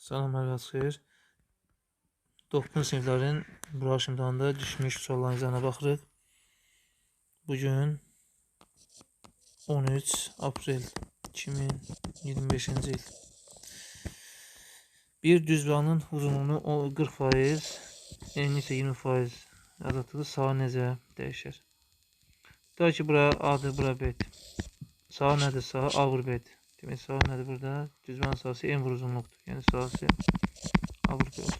Salam, hər vaxt xeyir. 9-cu siniflərin buraxılış imtahanında düşmüş sualların izahına baxırıq. Bugün 13 aprel 2025-ci il. Bir düzbanın uzunluğunu 40%, enini isə 20% azaltdığı saha necə dəyişər? Tutaq ki, bura A-dır, bura B-dir. Saha nədir? Saha A vur B-dir. Demək, saha nədir burada? Düzbanın sahası en vur uzunluqdur. Yəni, sahası A vur B olur.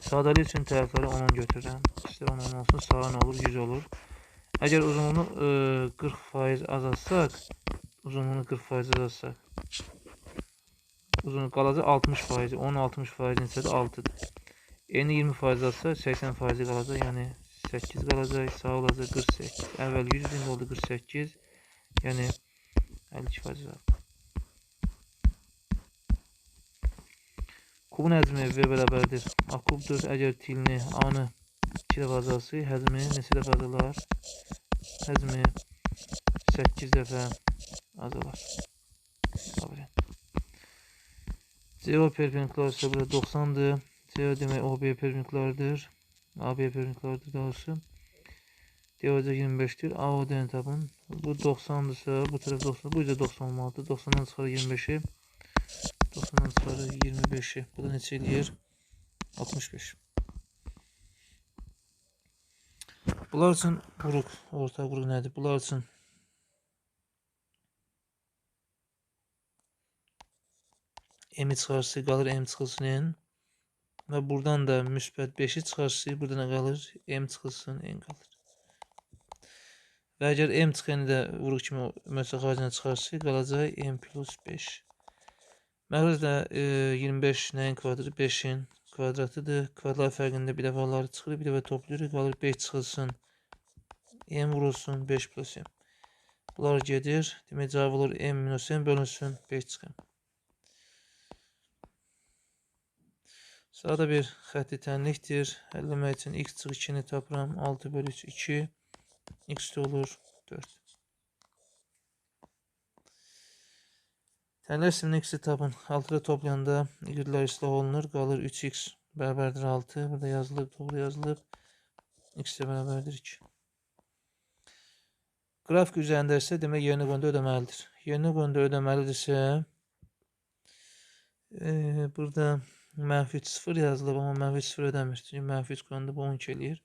Sadəlik üçün tərəfləri 10-10 götürürəm. İstər 10-10 olsun, saha nə olur? 100 olur. Əgər uzunluğunu 40% azaltsaq, uzunluğunu 40% azaltsaq, uzunluq qalacaq 60%, onun 60% neçədir? 6-dır. Eni 20% azaltsaq, 80% qalacaq, yəni 8 qalacaq, saha olacaq 48. Əvvəl 100 indi oldu 48, yəni 52% azaldı. Kubun həcmi V bərabərdir A kubdur. Əgər tilini A-nı 2 dəfə azalsaq, həcmi neçə dəfə azalar? Həcmi 8 dəfə azalar. CO perpendikular isə burada 90-dır. CO demək OB perpendikulardır. AB perpendikulardır doğrusu. DOC 25-dir. AOD-ni tapın. Bu 90-dırsa, bu tərəf 90, bu isə 90 olmalıdır. 90-dan çıxarır 25-i. 90-dan çıxarır 25-i. Bu da neçə eləyir? 65. Bunlar üçün vuruq, orta vuruq nədir? Bunlar üçün M-i çıxarsa qalır, M çıxılsın N. Və buradan da müsbət 5-i çıxarsa, burada nə qalır? M çıxılsın, N qalır. Və əgər M çıx N-i də vuruq kimi müəssissə xaricinə çıxarsa, qalacaq M plus 5. Məxrəc də 25 nəyin kvadratı? 5-in kvadratıdır. Kvadratlar fərqində bir dəfə onları çıxır, bir dəfə toplayırıq. Qalır 5 çıxılsın, M vurulsun, 5 plus M. Bunlar gedir. Demək, cavab olur M minus M bölünsün, 5 çıx M. Sağda bir xətti tənlikdir. Həll etmək üçün x çıx 2-ni tapıram. 6 bölü 3, 2. X də olur 4. Tənlər sisteminin x-i tapın. 6-da toplayanda y-lər islah olunur. Qalır 3x bərabərdir 6. Burada yazılıb, doğru yazılıb. X də bərabərdir 2. Qrafik üzərində isə demək yerinə qoyanda ödəməlidir. Yerinə qoyanda ödəməlidirsə burada mənfi 3 0 yazılıb, amma mənfi 3 0 ödəmir. Çünki mənfi 3 qoyanda bu 12 eləyir.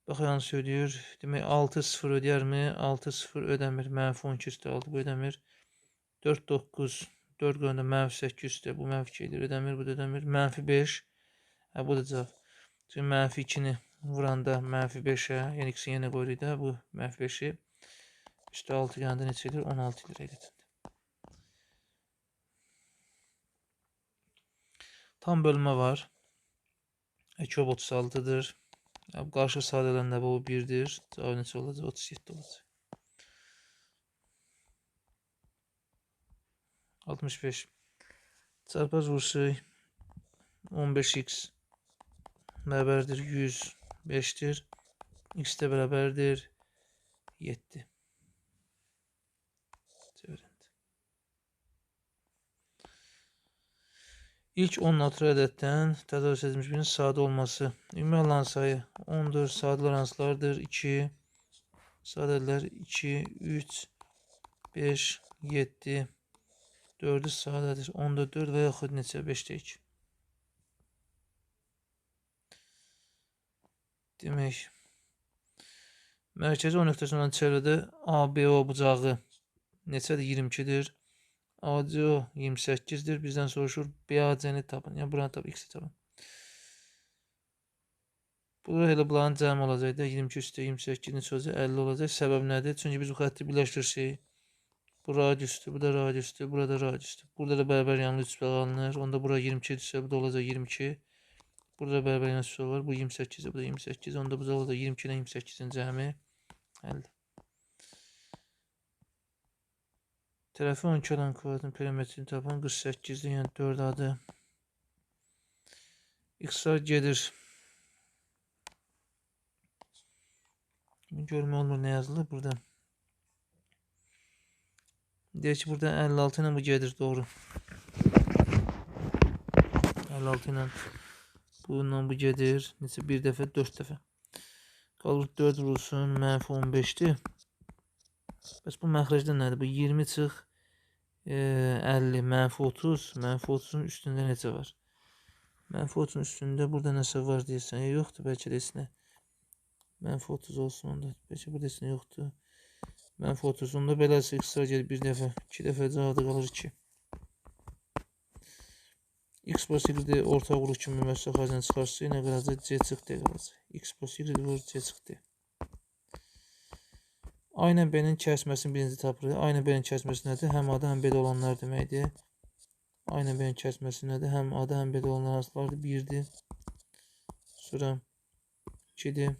Bax, yanlış ödəyir. Demək, 6 0 ödəyərmi? 6 0 ödəmir. Mənfi 12 üstə 6 bu ödəmir. 4 9 4 qoyanda mənfi 8 üstə bu mənfi 2 eləyir. Ödəmir, bu da ödəmir. Mənfi 5. Hə, bu da cavab. Çünki mənfi 2-ni vuranda mənfi 5-ə, yəni x-i yenə qoyuruq da, bu mənfi 5-i. Üstə 6 gələndə neçə edir? 16 eləyir həqiqətən. Tam bölmə var. 2 36-dır. Qarşı sadələndə bu 1-dir. Cavab neçə olacaq? 37 olacaq. 65. Çarpaz vursuq 15x bərabərdir 105-dir. X də bərabərdir 7. Çevirəndə. İlk 10 natural ədəddən təzadüf edilmiş birinin sadə olması. Ümumi alınan sayı 10-dur. Sadələr hansılardır? 2, sadələr 2, 3, 5, 7, 4-ü sadədir. 10-da 4 və yaxud neçə? 5-də 2. Demək, mərkəzi O nöqtəsindən olan çevrədə ABO bucağı neçədir? 22-dir. ACO 28-dir. Bizdən soruşur BAC-ni tapın. Yəni, buranı tapın, X-i tapın. Burada elə bunların cəmi olacaq da. 22 üstə 28 neçə olacaq? 50 olacaq. Səbəb nədir? Çünki biz bu xətti birləşdirsək. Bu radiusdur, bu da radiusdur, burada radiusdur. Burada da bərabər yanlı üçbucaq alınır. Onda bura 22-dirsə, bu da olacaq 22. Burada da bərabər yanlı üçbucaq var. Bu 28-dir, bu da 28. Onda bu da olacaq 22 ilə 28-in cəmi 50. Tərəfi 12 olan kvadratın perimetrini tapın. 48-dir, yəni 4 adı. X-lar gedir. Görmək olmur nə yazılır burada. Deyək ki, burada 56 ilə bu gedir, doğru. 56 ilə bununla bu gedir. Neçə? 1 dəfə, 4 dəfə. Qalır 4 vurulsun, mənfi 15-dir. Bəs bu məxrəcdə nədir? Bu 20 çıx 50, mənfi 30. Mənfi 30-un üstündə neçə var? Mənfi 30-un üstündə burada nəsə var deyirsən. Yoxdur, bəlkə də heç nə. Mənfi 30 olsun onda. Bəlkə burada heç nə yoxdur. Mənfi 30. Onda beləsə x-lar gedir 1 dəfə, 2 dəfə, cavabı qalır 2. X plus Y ortaq vuruq kimi müəssisə xaricdən çıxarsa, nə qalacaq? C çıx D qalacaq. X plus Y vurur C çıx D. A ilə B-nin kəsişməsini birinci tapırıq. A ilə B-nin kəsişməsi nədir? Həm A-da, həm B-də olanlar deməkdir. A ilə B-nin kəsişməsi nədir? Həm A-da, həm B-də olanlar hansılardır? 1-dir. Sonra 2-dir.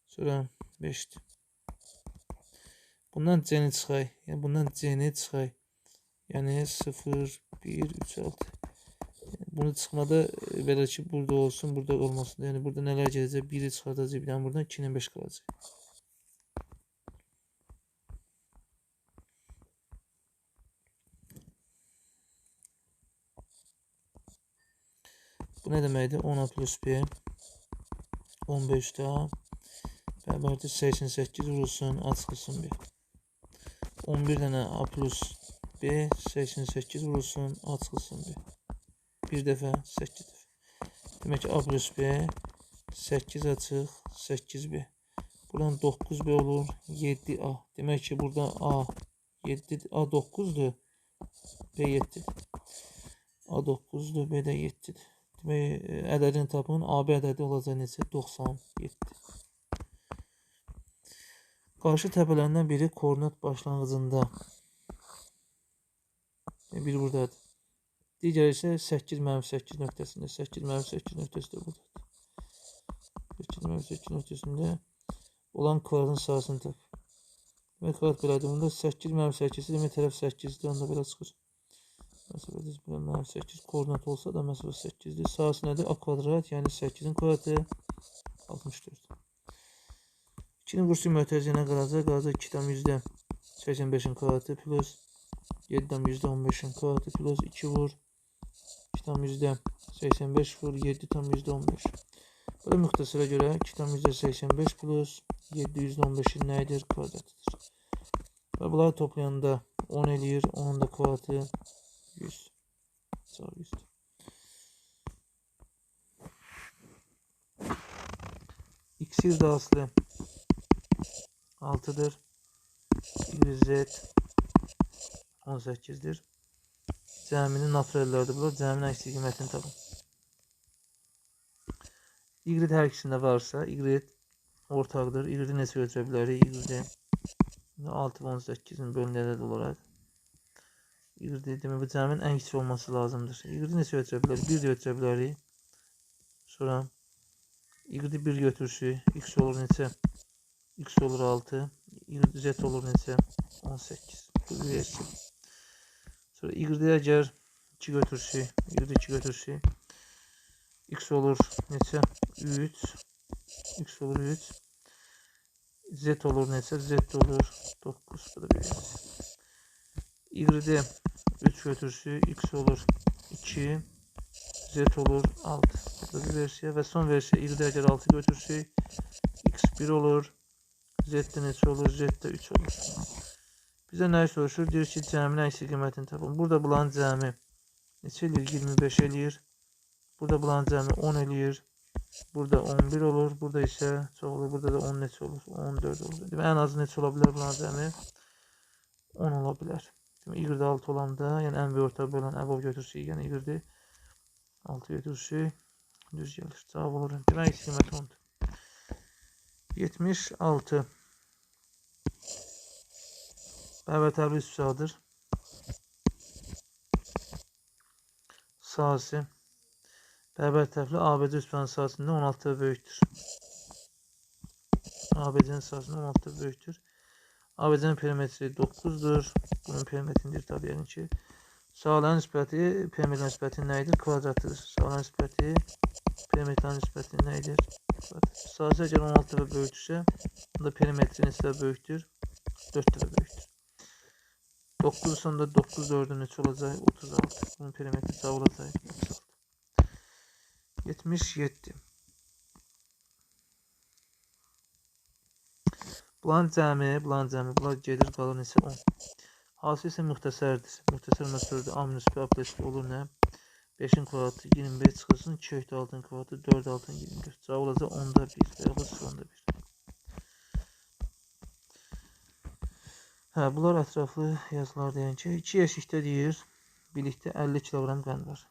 Sonra 5-dir. Bundan C-ni çıxay. Yəni, bundan C-ni çıxay. Yəni 0, 1, 3, 6. Yəni, bunu çıxmada belə ki, burada olsun, burada olmasın. Yəni, burada nələr gedəcək? 1-i çıxardacaq, bir dənə buradan 2 ilə 5 qalacaq. Bu nə deməkdir? 10A plus B, 15 A bərabərdir 88 vurulsun, A çıxılsın B. 11 dənə A plus B, 88 vurulsun, A çıxılsın B. 1 dəfə, 8 dəfə. Demək ki, A plus B, 8 açıq, 8B. Buradan 9B olur, 7A. Demək ki, burada A, 7, A 9-dur, B 7-dir. A 9-dur, B də 7-dir. Demək, ədədini tapın, AB ədədi olacaq neçə? 97. Qarşı təpələrindən biri koordinat başlanğıcında. Biri buradadır. Digəri isə 8 mənfi 8 nöqtəsində. 8 mənfi 8 nöqtəsi də buradadır. 8 mənfi 8 nöqtəsində olan kvadratın sahəsini tap. Demək, kvadrat belədir. Bunda 8 mənfi 8-dir. Demək, tərəf 8-dir. Onda belə çıxır. Məsələ mənfi 8 koordinat olsa da məsələ 8-dir. Sahəsi nədir? A kvadrat, yəni 8-in kvadratı 64. 2-nin qursu mötərizə nə qalacaq? Qalacaq 2,85-in kvadratı plus 7,15-in kvadratı plus 2 vur 2,85 vur 7,15. Burada müxtəsərə görə 2,85 plus 7,15-in nə edir? Kvadratıdır. Və bunları toplayanda 10 eləyir. 10-un da kvadratı 100. Cavab 100-dür. X da aslı 6-dır. Y, Z 18-dir. Cəminin naturallərdir bunlar. Cəminin əksi qiymətini tapın. Y hər ikisində varsa, Y ortaqdır. Y-i neçə götürə bilərik? Y-i 6 və 18-in bölündü ədəd olaraq. Y, demək, bu cəmin ən kiçik olması lazımdır. Y-i neçə götürə bilərik? 1 də götürə bilərik. Sonra Y-i 1 götürsük, X olur neçə? X olur 6, Y, Z olur neçə? 18. Bu bir versiya. Sonra Y-də əgər 2 götürsük, Y-də 2 götürsük, X olur neçə? 3. X olur 3. Z olur neçə? Z olur 9. Bu da bir versiya. Y-də 3 götürsük, X olur 2, Z olur 6. Bu da bir versiya. Və son versiya Y-də əgər 6 götürsük, X 1 olur, Z-də neçə olur? Z-də 3 olur. Bizə nəyi soruşur? Deyir ki, cəmin əksi qiymətini tapın. Burada bulanın cəmi neçə eləyir? 25 eləyir. Burada bulanın cəmi 10 eləyir. Burada 11 olur. Burada isə çox olur. Burada da 10 neçə olur? 14 olur. Demək, ən azı neçə ola bilər bulanın cəmi? 10 ola bilər. Demək, Y-də 6 olanda, yəni ən böyük orta bölən əbob götürsük, yəni Y-də 6 götürsük, düz gəlir. Cavab olur. Demək, əksi qiyməti 10-dur. 76. Bərabər tərəfli üstücaqdır. Sahəsi bərabər tərəfli ABC üstücağının sahəsində 16 dəfə böyükdür. ABC-nin sahəsində 16 dəfə böyükdür. ABC-nin perimetri 9-dur. Bunun perimetridir tabi, yəni ki. Sahələrin nisbəti perimetrin nisbəti nə edir? Kvadratıdır. Sahələrin nisbəti perimetrin nisbəti nə edir? Sahəsi əgər 16 dəfə böyükdürsə, onda perimetri neçə dəfə böyükdür? 4 dəfə böyükdür. 9 sonda 9 4-ün neçə olacaq? 36. Bunun perimetri cavab olacaq 36. 77. Bunların cəmi, bunlar gedir, qalır neçə? 10. Hansı isə müxtəsərdir. Müxtəsər məsələdir. A minus B, A plus B olur nə? 5-in kvadratı 25 çıxılsın, 2,6-ın kvadratı 4, 6-ın 24. Cavab olacaq 10-da 1 və yaxud 0-da 1. Hə, bunlar ətraflı yazılar deyən ki, 2 yeşikdə deyir, birlikdə 50 kiloqram qənd var.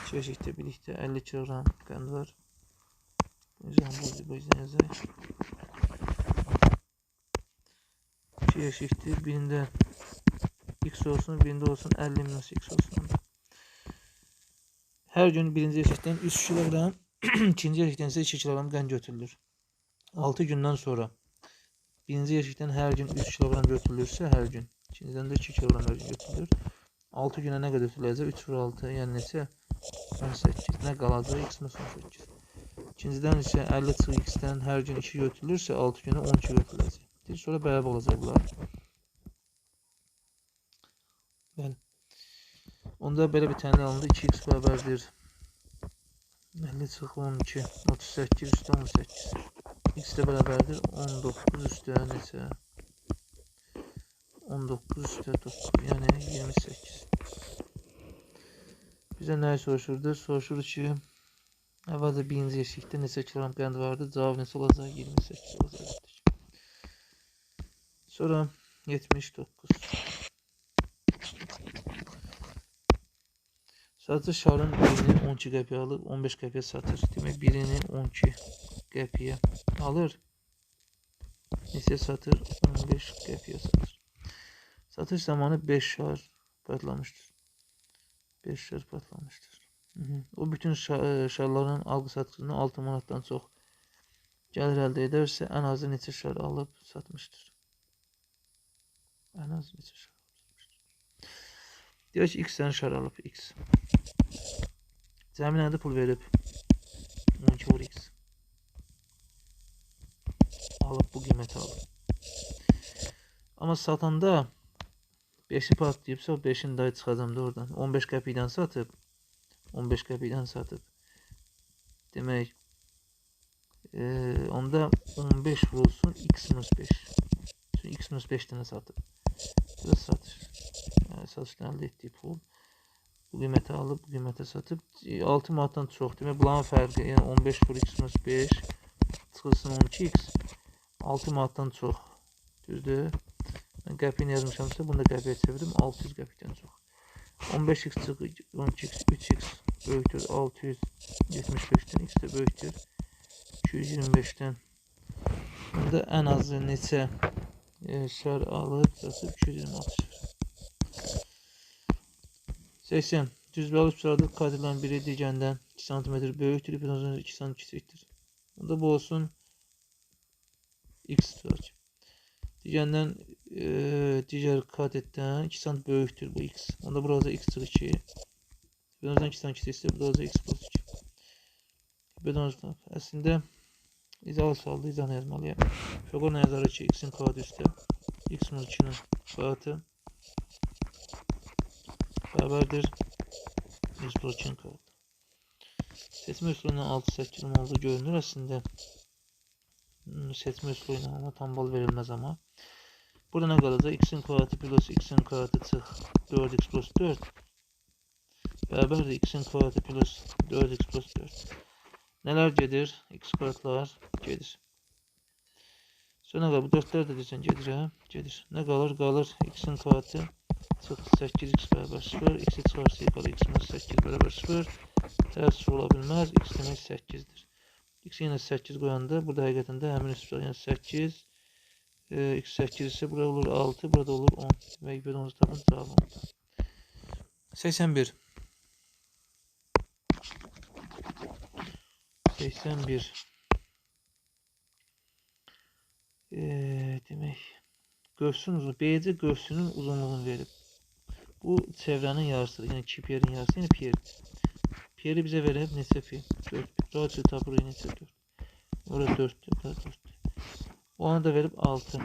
2 yeşikdə birlikdə 50 kiloqram qənd var. Bu yüzden yazaq. 2 yeşikdir, birində x olsun, birində olsun 50 minus x olsun. Hər gün birinci yeşikdən 3 kiloqram, ikinci yeşikdən isə 2 kiloqram qənd götürülür. 6 gündən sonra birinci yeşikdən hər gün 3 kiloqram götürülürsə, hər gün, ikincidən də 2 kiloqram hər gün götürülür. 6 günə nə qədər götürüləcək? 3 vur 6, yəni neçə? 18. Nə qalacaq? X minus 18. İkincidən isə 50 çıx x-dən hər gün 2 götürülürsə, 6 günə 12 götürüləcək. Sonra bərabər olacaq bunlar. Bəli. Onda belə bir tənlik alındı. 2x bərabərdir 50 çıx 12, 38 üstə 18. X də bərabərdir 19 üstə neçə? 19 üstə 9, yəni 28. Bizə nəyi soruşurdu? Soruşur ki, əvvəlcə birinci yeşikdə neçə kiloqram qənd vardı? Cavab neçə olacaq? 28 olacaq. Sonra 79. Satıcı şarın birini 12 qəpiyə alıb, 15 qəpiyə satır. Demək, birini 12 qəpiyə alır. Neçə satır? 15 qəpiyə satır. Satış zamanı 5 şar partlamışdır. 5 şar partlamışdır. O bütün şarların alqı-satqısından 6 manatdan çox gəlir əldə edərsə, ən azı neçə şar alıb satmışdır? Ən azı neçə şar alıb satmışdır? Deyək ki, x dənə şar alıb, x. Cəmi nədir pul verib? 12 vur x. Alıb, bu qiyməti alıb. Amma satanda 5-i partlayıbsa, 5-in dayı çıxacam da oradan. 15 qəpikdən satıb. 15 qəpikdən satıb. Demək, onda 15 vurulsun x minus 5. Çünki x minus 5 dənə satıb. Bu da satış. Yəni, satışdan əldə etdiyi pul. Bu qiyməti alıb, bu qiymətə satıb. 6 manatdan çox. Demək, bunların fərqi, yəni 15 vur x minus 5 çıxılsın 12x. 6 manatdan çox. Düzdür? Mən qəpiyini yazmışamsa, bunu da qəpiyə çevirdim. 600 qəpikdən çox. 15x çıxır, 12x, 3x böyükdür 675-dən, x də böyükdür 225-dən. Bunda ən azı neçə şar alıb, satıb 226 şar. 80. Düzbəli üçbucaqda katetlərin biri digərindən 2 cm böyükdür, hipotenuzdan 2 cm kiçikdir. Onda bu olsun x tutaq. Digərindən digər katetdən 2 cm böyükdür bu x. Onda burada x çıx 2. Hipotenuzdan 2 cm kiçiksə burada olacaq x plus 2. Hipotenuzdan əslində izahlı sualdır, izahını yazmalıyam. Fəqor nə yazarıq ki, x-in kvadratı üstə x minus 2-nin kvadratı bərabərdir x plus 2-nin kvadratı. Seçmə üsulu ilə 6-8 olmalı görünür əslində. Seçmə üsulu ilə amma tam bal verilməz amma. Burada nə qalacaq? X-in kvadratı plus x-in kvadratı çıx 4x plus 4 bərabərdir x-in kvadratı plus 4x plus 4. Nələr gedir? X kvadratlar gedir. Sonra nə qalır? Bu 4-lər də deyirsən gedir, hə? Gedir. Nə qalır? Qalır x-in kvadratı çıx 8x bərabər 0. X-i çıxarsa qalır x minus 8 bərabər 0. Tərəf 0 ola bilməz. X demək 8-dir. X yenə 8 qoyanda burada həqiqətən də həmin üstü, yəni 8, x 8 isə burada olur 6, burada olur 10. Demək ki, 10 tapın cavabı 10. 81. 81. Demək, qövsün uzunluğu, BC qövsünün uzunluğunu verib. Bu çevrənin yarısıdır, yəni 2 Pierin yarısı, yəni Pierdir. Pieri bizə verib neçə pi? 4 pi. Radiusu tapırıq neçə 4. Orada 4-dür, burada 4-dür. Onu da verib 6.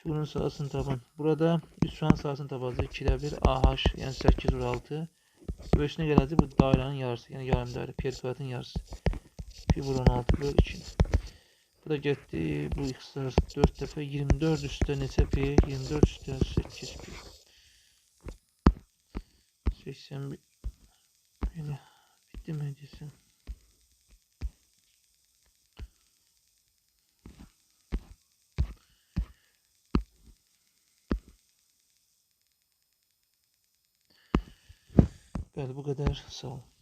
Figurun sahəsini tapın. Burada 3-ın sahəsini tapacaq. 2-də 1 AH, yəni 8 vur 6. Böyüsünə gələcək bu dairənin yarısı, yəni yarım dairə, pi kvadratın yarısı. Pi vur 16 böl 2. Bu da getdi, bu ixtisas 4 dəfə 24 üstə neçə pi? 24 üstə 8 pi. 81. Belə bitdi mi desin? Bəli, bu qədər. Sağ olun.